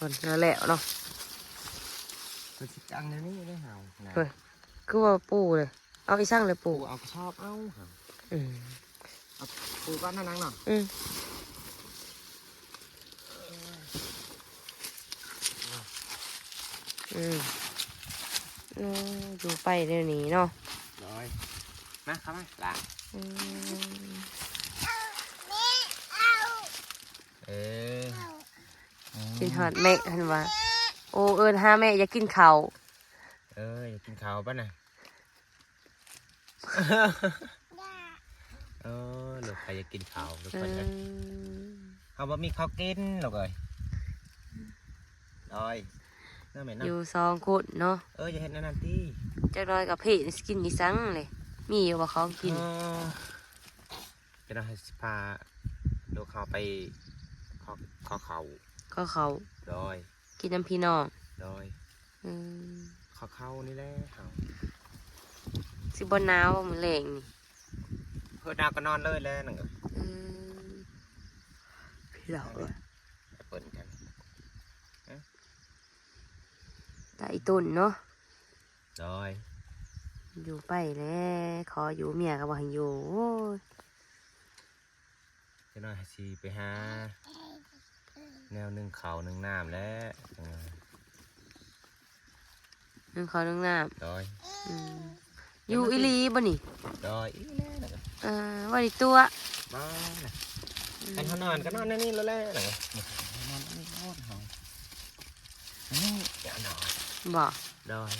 ນັ້ນແຫຼະເນາະ ເພິ່ນຊິກາງແນວນີ້ເດ້ເຮົານະ ເຮີ້ຍ ຄືວ່າປູເລີຍ ເອົາອີ່ສັງເລີຍປູ ປູເອົາກະສອບເອົາ ອືມ ເອົາປູກ່ອນນະນາງເນາະ ອືມ ອືມ ໂອ້ ຢູ່ໄປແນວນີ້ເນາະ ໂດຍ ມາເຂົ້າມາຫຼ້າ ອືມ ເອີ ອືມ ຄິດຮອດແມ່ຫັ້ນວ່າ ໂອ້ ເອີ້ນຫາແມ່ ຢາກກິນເຂົ້າ ເອີ ຢາກກິນເຂົ້າປະນະ ເອີ ລູກໃຜຢາກກິນເຂົ້າ ທຸກຄົນເອີຍ ອືມ ເຮົາບໍ່ມີເຂົ້າກິນລູກເອີຍ ໂດຍ ເນາະແມ່ເນາະ ຢູ່ສອງຄົນເນາະ ເອີ ຢ່າເຮັດແນວນັ້ນຕິ ຈັກໜ້ອຍກໍເພະ ຊິກິນອີ່ສັງເລີຍ ມີຢູ່ບໍ່ຂອງກິນ ເອີ ຈັກໜ້ອຍຊິພາລູກເຮົາໄປຂໍ ຂໍເຂົ້າ ຂໍເຂົ້າ ໂດຍ ກິນນຳພີ່ນ້ອງ ໂດຍ ອືມ ຂໍເຂົ້ານີ້ແຫຼະເຮົາ ຊິບໍ່ໜາວບໍ່ມື້ແລງນີ້ ເຮີດໜາວກໍນອນເລີຍແຫຼະນາງເອີຍ ອືມ ພີ່ນ້ອງເອີຍ ແອັບເປິ້ນກັນ ໄຕຕົ້ນເນາະ ໂດຍ ຢູ່ໄປແຫຼະ ຂໍຢູ່ ເມຍກໍບໍ່ໃຫ້ຢູ່ ໂອ້ຍ ຈັກໜ້ອຍຊິໄປຫາແນວໜຶ້ງເຂົ້າໜຶ້ງນ້ຳແຫຼະ ເອີ ໜຶ້ງເຂົ້າໜຶ້ງນ້ຳ ໂດຍ ອືມ ຢູ່ອີ່ຫຼີບໍ່ນີ້ ໂດຍ ອີ່ຫຼີແຫຼະ ເອີ ບໍ່ໄດ້ຕົວະ ບໍ່ນະ ອືມ ຄັນເຮົານອນກໍນອນແນວນີ້ໂລດແຫຼະ ນອນແນວນີ້ໂລດເຮົາ ນີ້ຢ່ານອນ ບໍ່ ໂດຍ